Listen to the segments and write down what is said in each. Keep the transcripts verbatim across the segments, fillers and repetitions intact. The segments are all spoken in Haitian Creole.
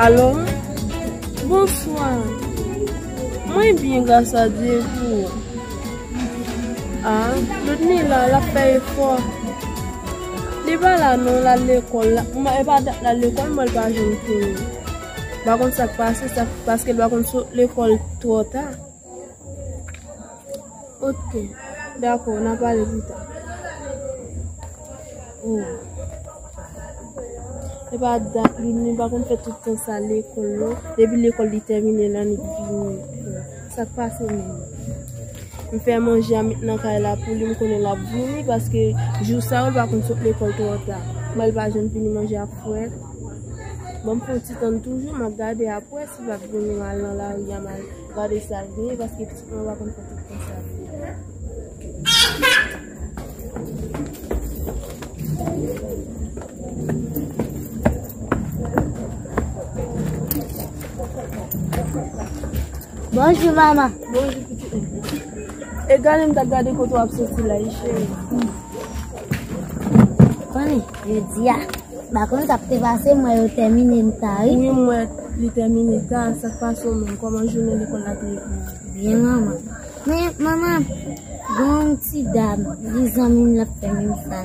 Alo? Bonswa. Mwen byen, gras a Dye, e pou ou? Ah, Ludmila, l ap fè efò. Li pa la non, l al lekòl. L ap, m, e pa dat l al lekòl, m wè l pa janm vini. M pa konn sa k pase, sa, paske l pa konn sot lekòl twò ta. Ok, dakò, n a pale pita. Oh. E pa dat li, li pa konn fè tout tan sa lekòl, non. Depi lekòl li tèmine, l annik vini. Sa k pase menm? M fè manje a met nan kay la pou li, m konnen l ap vini, paske jou sa yo, l pa konn sot lekòl twò ta. M wè l pa janm vini, manje ap frèt. Bon, m fè yon ti tann toujou, m ap gade apre si l ap vini, m al nan lari a, m al gade sa l genyen, paske pitit mwen pa konn fè tout tan sa. Bonjou, manman. Bonjou, pitit mwen. E gade m t ap gade kote w ap soti la, wi, cheri. Konnen, jodi a, m pa konn sa k te pase, m wè yo tèmine m ta, wi. Wi, m wè li tèmine ta, sa k pase w menm? Kòman jounen lekòl la te ye pou ou? Byen, manman. Men, manman, gen yon ti dam, li zanmi m, l ap fè menm sa.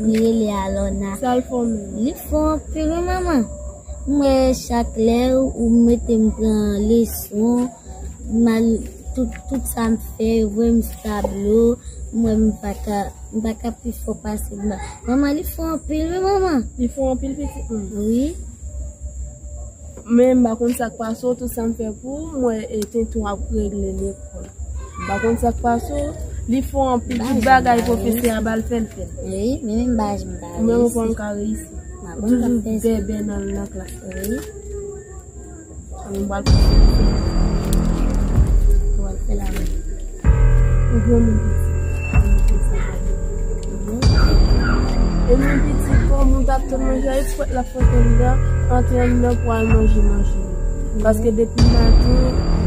Li rele Alona. Sa l fè w menm? Li fò anpil, wi, manman. M wè chak lè ou mete m pran leson, m al, tout, tout sa m fè, yo voye m sou tablo, m wè m pa ka, m pa ka pi fò pase m. Manman, li fò anpil, wi, manman. Li fò anpil, pitit mwen. Wi. Men m pa konn sa k pase w, tout sa m fè pou ou, m wè, e, Tenten ap regle lekòl. M pa konn sa k pase w, li fè anpil, tout bagay pwofesè a ba l fè, l fè l. Wi, men menm bagay m pa reyisi. Ou menm ou pa ka reyisi. Ou toujou bèbè nan, nan klas la. Wi. Mwen pral fè. Mwen pral fè la menm. Ou granmoun pitit. E mwen pitit, kòm ou t ap tann manje a, eksprè l ap fè anndan, antre anndan pou al manje manje. Paske depi maten,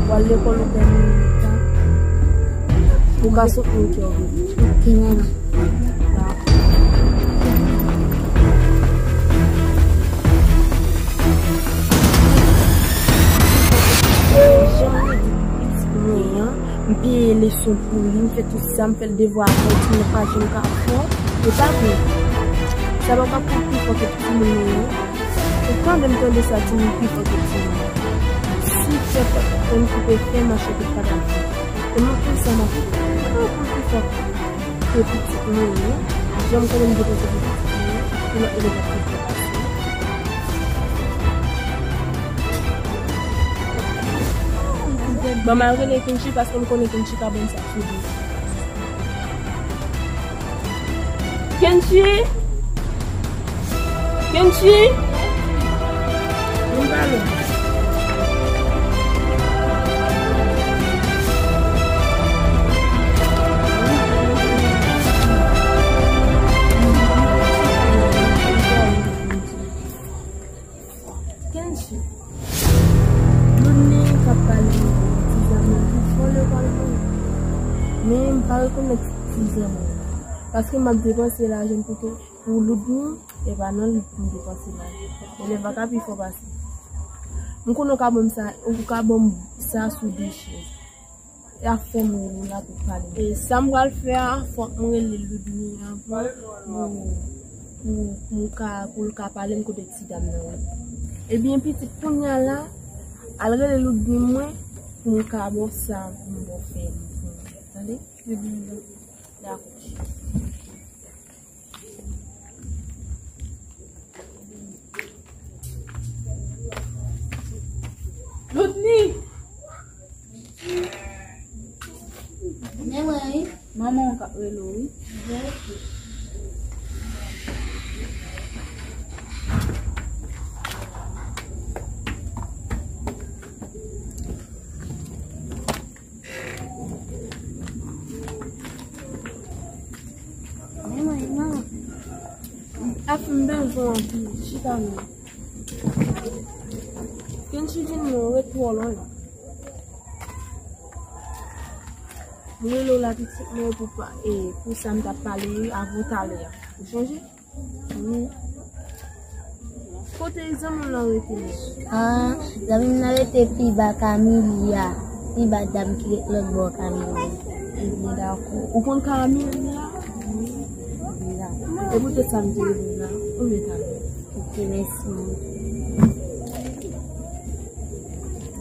w al lekòl ou pèdi minit la. Ou ka sot nan kè w. Ok, manman. Dakò. Jan m di pitit mwen an, m peye leson pou li, m fè tout sa, m fè l devwa avè l, timoun pa janm ka fè. E pa vre. Sa pa ka pou pi fò ke timoun yo. Ou tande m tande sa, timoun pi fò ke timoun. Si fè pòt konn koupe fè, mache kout padal fè. E mwen konn sa m ap fè. Mwen pa konn pi fò. Ke pitit mwen yo, jan m konnen m depanse pou pitit mwen yo, pou lòt elèv ap pi byen pase. Bon, m al rele Kenchi paske m konnen Kenchi ka ban m sa sou li. Kenchi! Kenchi! Vin pale. Kenchi. Loudni k ap pale ti zam nan pi fò lè w pral konnen. Men m pa rekonèt ti zam nan. Paske m ap depanse lajan m pou ke Pou Loudni, e pa nan lit pou m depanse lajan. Elèv la ka pi fò pase m. M konnen w ka ban m sa, ou ka ban m sa sou de chèz. E ap fè m rele w la pou pale. E sa m pral fè a, fòk m rele Loudni avan pou, pou, pou m ka, pou l ka pale m kote ti dam nan ye. Ebyen, pitit, kounye a la, al rele Loudni mwen pou m ka ba w sa pou m ba w fè. Tande? Dakò. Loudni! Men mwen, wi. Manman w k ap rele w, wi. Af, m bezwen w anpil, chita non. Kenchi vin non, ret twò lwen. M rele w la pitit mwen pou pa, e, pou sa m t ap pale avan talè a. Ou chonje? Wi. Kote zanmi w lan rete menm? Ah, zanmi m nan rete pi ba Camille a. Pi ba dam ki ret lòt bò Camille. Ebyen, dakò. Ou konn Camille la? Wi. Dakò. E poutèt sa m te rele w la. Ou mèt ale. Ok, mèsi.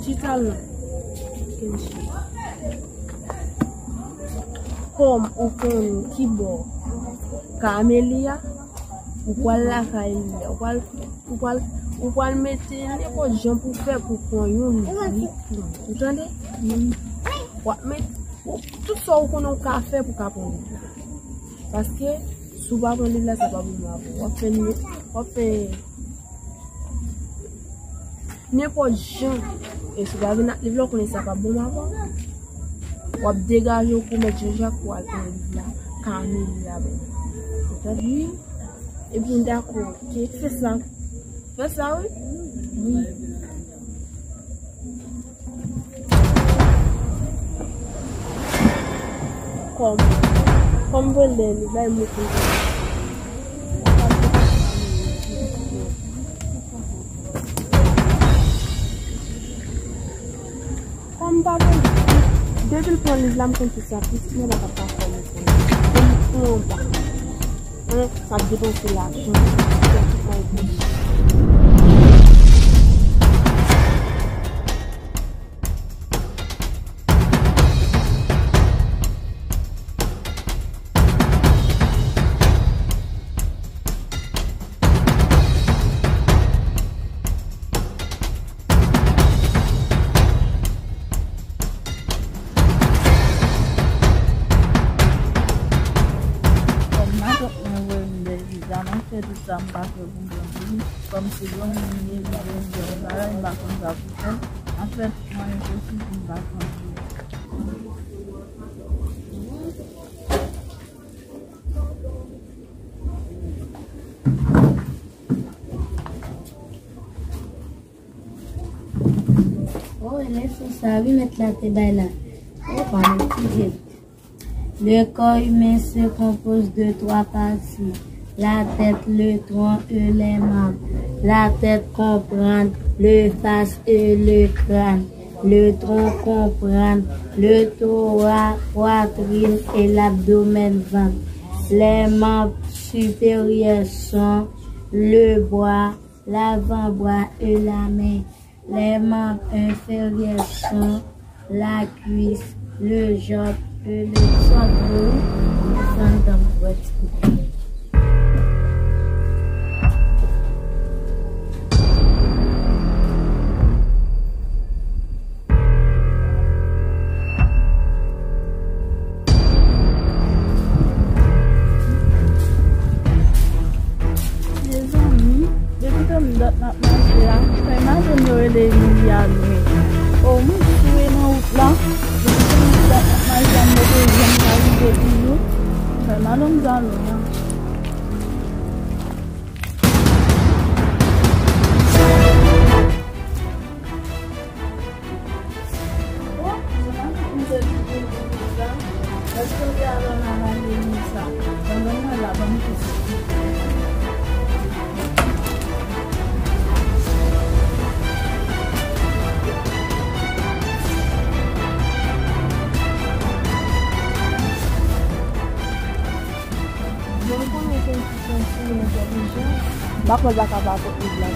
Chita la. Kenchi. Kòm ou konnen ki bò Camélia, ou pral lakay li a, ou pral, ou pral, ou pral mete nenpòt jan pou fè pou pran yon liv li. Ou tande? W ap met, ou, tout sa ou konnen ou ka fè pou ka pran liv la. Paske, si w pa pran liv la, sa pa bon avè w. W ap fè, w ap fè nenpòt jan. E si w pa vin ak liv la, w konnen sa pa bon avè w. W ap degaje w pou mèt Jean Jacques pou al pran liv la. Camille la menm. Ou tande? Wi. Ebyen, dakò. Ok, fè sa. Fè sa, wi. Wi. Kòm. Kòm vòlè li, bay mwen konn. Kòm pa vòlè. Depi l pran liv la, m konn tout sa. Pitit mwen la pa fè m konn. Pou m pran anba. Hein, m ap depanse lajan. Kòm matant mwen voye m dèyè viza, m ap fè tout sa m ka fè pou m pran pou li. Kòm se yon moun li ye, li voye m dèyè yon bagay, m pa konn sa pou fè. M ap fè tout mwayen posib pou m ka pran pou li. Oh, e leson sa, wi, mèt la te bay la. Oh, pa mèt ki jèt. Le corps humain se compose de trois parties, la tête, le tronc et les membres. La tête comprend le face et le crâne. Le tronc comprend le thorax, poitrine et l'abdomen, ventre. Les membres supérieurs sont le bras, l'avant-bras et la main. Les membres inférieurs sont la cuisse, le genou et le... Sa dlo wi, desann dan m wè ti kout. Mezanmi, depi tann dat m ap mache a, fè madanm yo rele Emilia lwen. O, mwen sou e nan wout la. Depi tann dat m ap mache a, m poko janm ka rive toujou. Fè madanm sa lwen an. Bon, se pa tout moun se di pou l di sa. Èske w te al nan legliz la? Ban mwen la, ban m koute. Bon, konnen ke M pa kwè l pa ka pa pot liv la,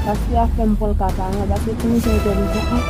paske afè m pran l ka paran, paske pou misye entèlijan an.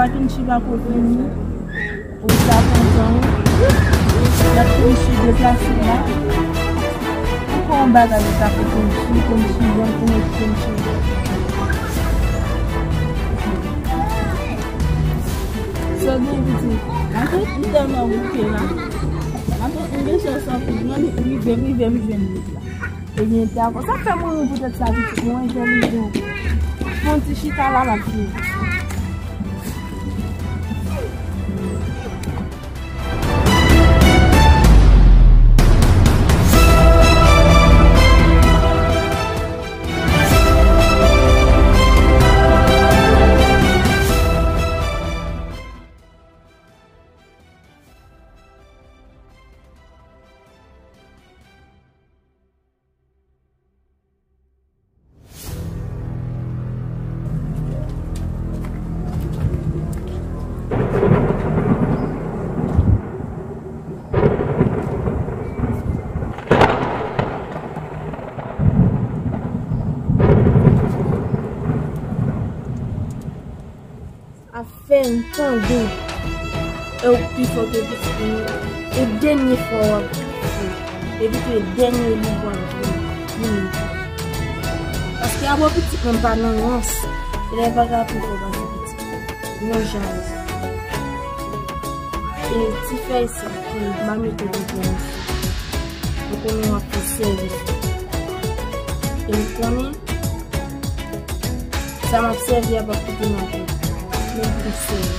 Pa vin chita kote nou. Ou sa kontan, wi. Y ap konn chita deplase la. Ou fè yon bagay, ou ta fè konn chita, konn chita, konn chita. Sa gen pitit. Maten, m tèlman bouke la. Maten, m bezwen sòti. Mwen, m rive, m rive, m jwenn li la. Ebyen, dakò. Sa fè mwen ri poutèt sa, pitit mwen entèlijan. Fè yon ti chita la, l ap vini. Afè m tande. E w pi fò ke pitit mwen. E dènye fwa w ap fè. Epi tou e dènye li w ap fè. Wi. Paske apre pitit mwen pa nan rans. E lè pa ka pi fò pase pitit mwen. Non, jan. E ti fèy sa, m pa mete devan. Mwen konnen w ap fè sèvis. E m konnen Sa m ap sèvi a p ap kite m atè. Men pou sèvi,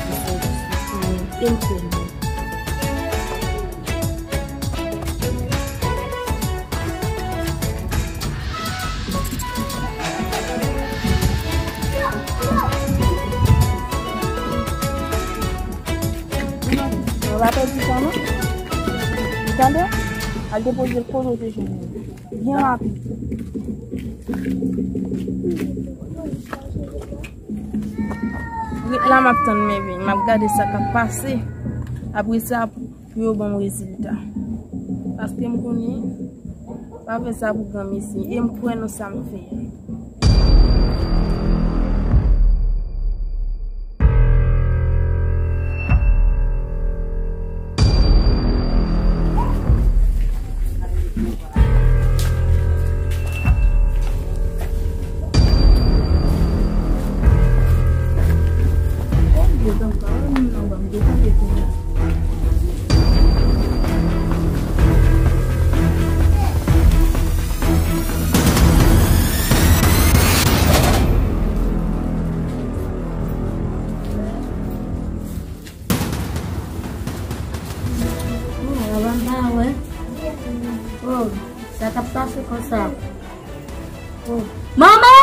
pou sèvi, pou sèvi, e m fè l. Ou pa pèdi tan non. Ou tande? Al depoze l kote w te jwenn li. Byen rapid. Ret la, m ap tann men vini. M ap gade sa k ap pase. Apre sa, pou yo ban m rezilta. Paske m konnen, pa fè sa pou granmesi. E m kwè nan sa m fè a. Oh, sa k ap pase konsa? Oh. Manman!